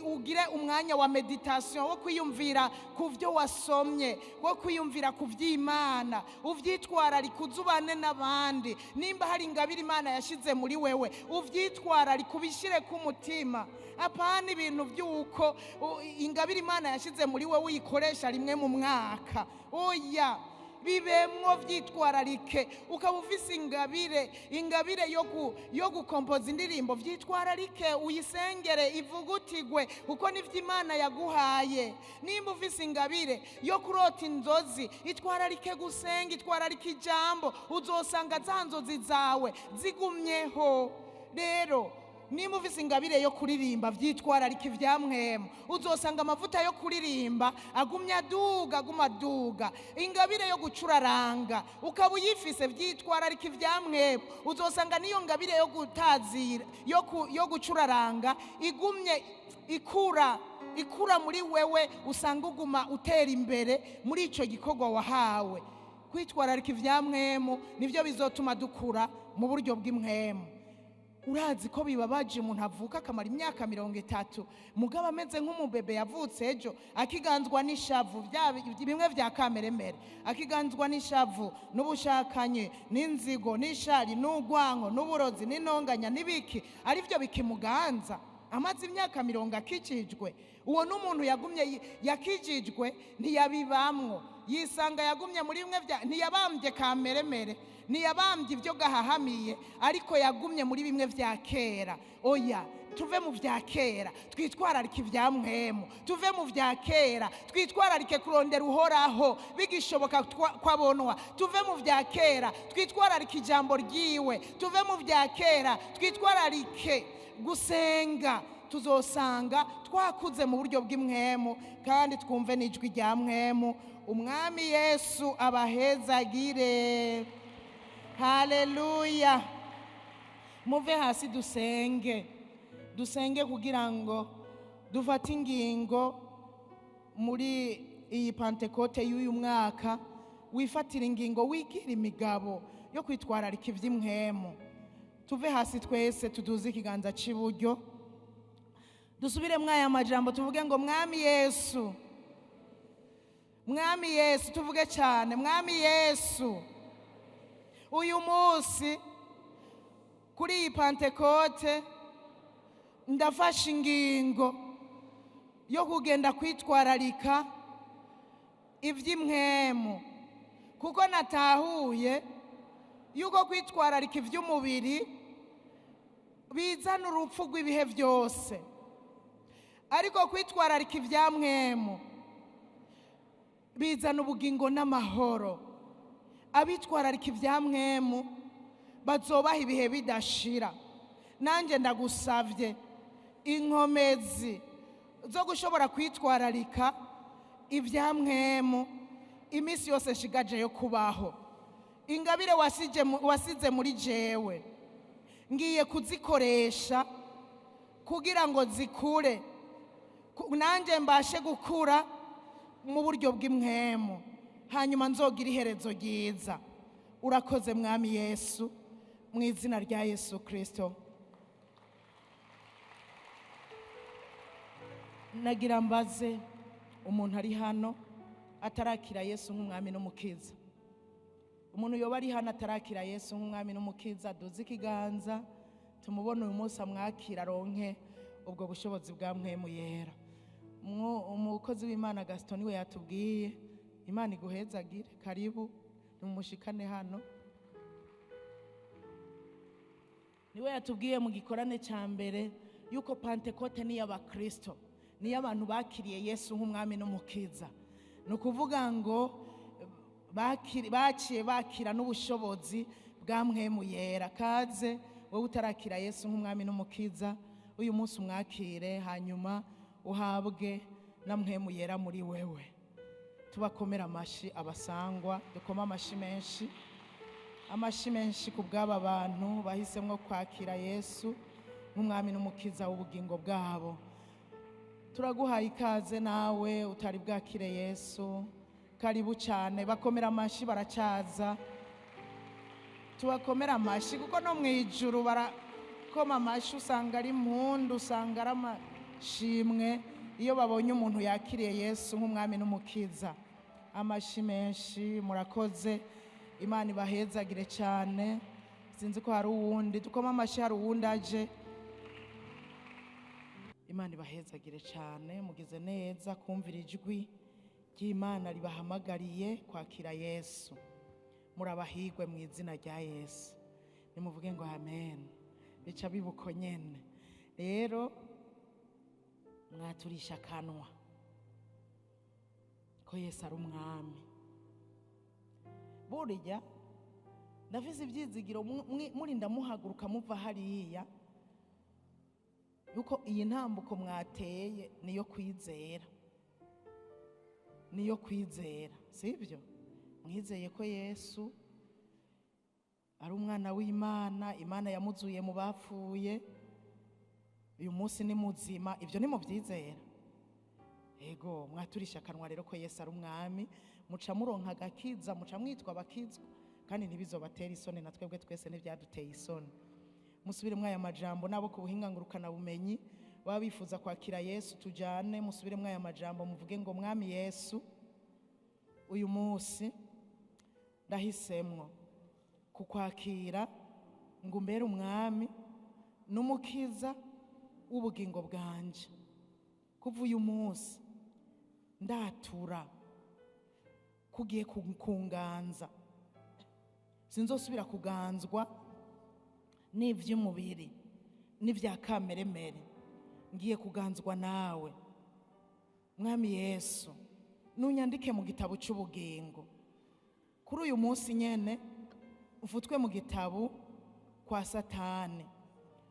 ugire umwanya wa méditation, wo kwiyumvira ku byo wasomye, wo kwiyumvira ku by'Imana. Uvyitwararike, uzubane n'abandi. Nimba hari ingabire Imana yashize muri wewe, uvyitwararike, ubishyire ku mutima. Apana ibintu by'uko ingabire Imana yashize muri wewe uyikoresha rimwe mu mwaka, oya. Bibemwo, vyitwararike. Ukaba ufise ingabire yo gukompoza indirimbo, vyitwararike, uyisengere, ivugutigwe, kuko nivyo Imana yaguhaye. Nimba ufise ingabire yo kurota inzozi, itwararike gusenga, itwararike ijambo, uzosanga za nzozi zawe zigumyeho. Rero nimba ufise ingabire yo kuririmba, vyitwararika ibya mpwemu, uzosanga amavuta yo kuririmba agumye aduga, aguma aduga. Ingabire yo gucuraranga ukaba uyifise, vyitwararika ibya mpwemu, uzosanga niyo ngabire yo gutazira, yo gucuraranga igumye ikura, ikura muri wewe, usanga uguma utera imbere muri ico gikorwa wahawe. Kwitwararika ibya mpwemu nivyo bizotuma dukura mu buryo bw'impwemu. Urazi ko bibabaje umuntu avuka akamara imyaka 30, mugabo ameze nk'umubebe yavutse ejo, akiganzwa n'ishavu, bimwe vya kameremere, akiganzwa n'ishavu n'ubushakanye n'inzigo n'ishari n'urwango n'uburozi n'intonganya n'ibiki, arivyo bikimuganza amaze imyaka 40 akijijwe. Uwo n'umuntu yagumye yakijijwe ntiyabibamwo, yisanga yagumye muri bimwe vya, ntiyabambye kameremere, ntiyabambye ibyo gahahamiye, ariko yagumye muri bimwe vya kera. Oya, tuve mu vya kera, twitwararike ibya mpwemu. Tuve mu vya kera, twitwararike kurondera Uhoraho bigishoboka kwabonwa. Tuve mu vya kera, twitwararike ijambo ryiwe. Tuve mu vya kera, twitwararike gusenga. Tuzosanga twakuze mu buryo bw'impwemu kandi twumve n'ijwi rya mpwemu. Umwami Yesu abahezagire. Haleluya. Muve hasi dusenge, dusenge kugira ngo dufate ingingo muri iyi Pantekote y'uyu mwaka. Wifatira ingingo, wigira imigabo yo kwitwararika iby'impwemu. Tuve hasi twese, tuduze ikiganza cy'iburyo, dusubiremo aya majambo, tuvuge ngo: "Mwami Yesu, Mwami Yesu." Tuvuge cyane: "Mwami Yesu, uyu munsi kuri iyi Pantekote ndafashe ingingo yo kugenda kwitwararika iby'impwemu, kuko natahuye yuko kwitwararika iby'umubiri bizana urupfu rw'ibihe byose, ariko kwitwararika ibya mpwemu bizana ubugingo n'amahoro. Abitwararika ibya mpwemu bazobaha ibihe bidashira. Nanjye ndagusabye inkomezi zo gushobora kwitwararika ibya mpwemu iminsi yose nshigaje yo kubaho. Ingabire wasize muri jewe ngiye kuzikoresha kugira ngo zikure, nanjye mbashe gukura mu buryo bw'impwemu, hanyuma nzogira iherezo ryiza. Urakoze, Mwami Yesu, mu izina rya Yesu Kirisito." Nagira mbaze umuntu ari hano atarakira Yesu nk'umwami n'umukiza. Umuntu yoba ari hano atarakira Yesu nk'umwami n'umukiza, duze ikiganza tumubone uyu munsi amwakira aronke ubwo bushobozi bwa Mpwemu Yera. Umukozi w'Imana Gaston niwe yatubwiye. Imana iguhezagire, karibu numushikane hano. Niwe yatubwiye mu gikorane cya mbere yuko Pantekote ni iy'abakristo, ni iy'abantu bakiriye Yesu nk'umwami n'umukiza. Ni ukuvuga ngo baciye bakira n'ubushobozi bwa Mpwemu Yera. Kaze wowe utarakira Yesu nk'umwami n'umukiza, uyu munsi umwakire, hanyuma uhabwe na Mpwemu Yera muri wewe. Tubakomera amashi abasangwa, dukoma amashi menshi, amashi menshi ku bw'aba bantu bahisemwo kwakira Yesu nk'umwami n'umukiza w'ubugingo bwabo. Turaguhaye ikaze nawe utari bwakire Yesu, karibu cyane. Bakomera amashi baracaza, tubakomera amashi kuko no mu ijuru barakoma amashi, usanga ari impundu, usanga ari amashimwe iyo babonye umuntu yakiriye Yesu nk'umwami n'umukiza. Amashi menshi, murakoze. Imana ibahezagire cyane. Sinzi ko hari uwundi dukoma amashi, hari uwundi aje. Imana ibahezagire cyane, mugize neza kumvira ijwi ry'Imana ribahamagariye kwakira Yesu. Murabahigwe mu izina rya Yesu. Nimuvuge ngo amen. Bica bibuko nyene. Rero mwaturisha akanwa ko Yesu ari umwami. Burya ndavize ibyizigiro murinda muhaguruka muva hariya, yuko iyi ntambuko mwateye niyo kwizera, niyo kwizera, sibyo? Mwizeye ko Yesu ari umwana w'Imana, Imana yamuzuye mu bapfuye, uyu munsi ni muzima, ibyo ni mubyizera. Ego mwaturisha akanwa rero ko Yesu ari umwami, muca muronka agakiza, muca mwitwa abakizwa, kandi ntibizobatera isoni, na twebwe twese ntibyaduteye isoni. Musubire mwaya majambo nabo ku buhinga ngurukana bumenyi baba bifuza kwakira Yesu, tujane musubire mwaya majambo muvuge ngo mwami Yesu, uyu munsi ndahisemwo kukwakira ngo umbere umwami n'umukiza w'ubugingo bwanje. Kuva uyu munsi ndatura kugiye kunganza, sinzosubira kuganzwa n'ivy'umubiri n'ivya kameremere, ngiye kuganzwa nawe mwami Yesu. Nunyandike mu gitabo cy'ubugingo kuri uyu munsi nyene, ufutwe mu gitabo kwa Satani.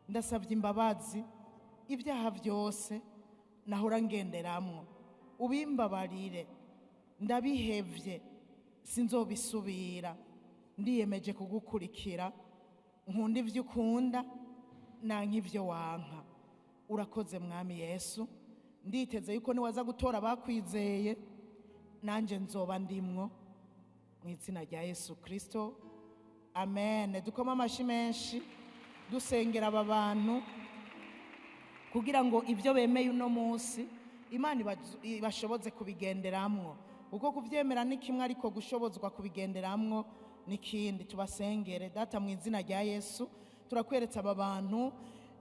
Ndasabye imbabazi ibyaha byose nahora ngenderamwo, ubimbabarire, ndabihevye, sinzobisubira, ndiyemeje kugukurikira, nkunda ivyo ukunda nanka ivyo wanka. Urakoze mwami Yesu, nditeze yuko niwaza gutora abakwizeye nanje nzoba ndimwo, mu izina rya Yesu Kristo, amen. Dukoma amashi menshi dusengera aba bantu kugira ngo ibyo bemeye uno munsi Imana ibashoboze kubigenderamwo, kuko kuvyemera ni kimwe ariko gushobozwa kubigenderamwo nikindi. Tubasengere. Data mu izina rya Yesu, turakweretse aba bantu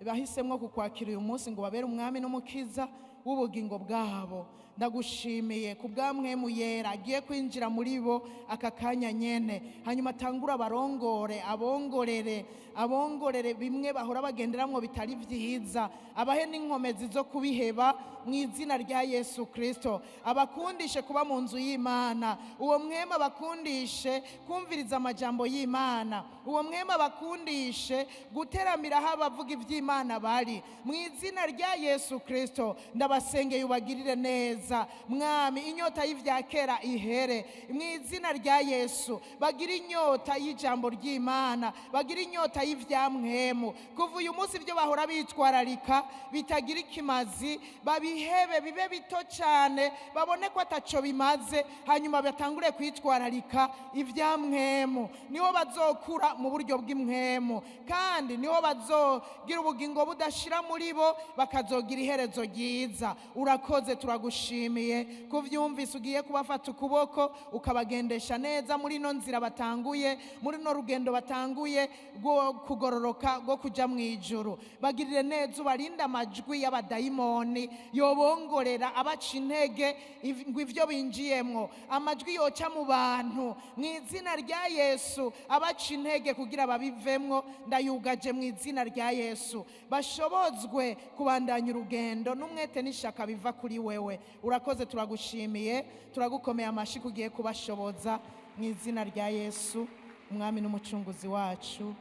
bahisemwo kukwakira uyu munsi ngo babere umwami n'umukiza w'ubugingo bwabo. Ndagushimiye ku bwa Mpwemu Yera agiye kwinjira muri bo aka kanya nyene, hanyuma atangure abarongore, abongorere, abongorere bimwe bahora bagenderamwo bitari vyiza, abahe n'inkomezi zo kubiheba mu izina rya Yesu Kristo. Abakundishe kuba mu nzu y'Imana, uwo mwema abakundishe kumviriza amajambo y'Imana, uwo mwema abakundishe guteramira aho abavuga ivy'Imana bari, mu izina rya Yesu Kristo. Ndabasengeye ubagirire neza. neza. Mwami, inyota y'ivya kera ihere mu izina rya Yesu. Bagira inyota y'ijambo ry'Imana, bagira inyota y'ivyamwemu. Kuva uyu munsi ibyo bahora bitwararika bitagira ikimazi babihebe, bibe bito cyane, babone ko ataco bimaze, hanyuma batangure kwitwararika ivyamwemu. Niho bazokura mu buryo bw'imwemu, kandi niho bazogira ubugingo budashira muri bo, bakazogira iherezo ryiza. Urakoze, turagushimiye kuvyumvise. Ugiye kubafata ukuboko ukabagendesha neza muri ino nzira batanguye, muri ino rugendo batanguye rwo kugororoka, rwo kuja mu ijuru. Bagirire neza, ubarinde amajwi y'abadayimoni yobongorera abaca intege ngo ivyo binjiyemwo, amajwi yoca mu bantu mu izina rya Yesu abaca intege kugira babivemwo, ndayugaje mu izina rya Yesu. Bashobozwe kubandanya urugendo n'umwete n'ishaka biva kuri wewe. Urakoze, turagushimiye, turagukomeye amashi kugiye kubashoboza mu izina rya Yesu, Umwami n'Umucunguzi wacu.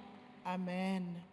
Amen.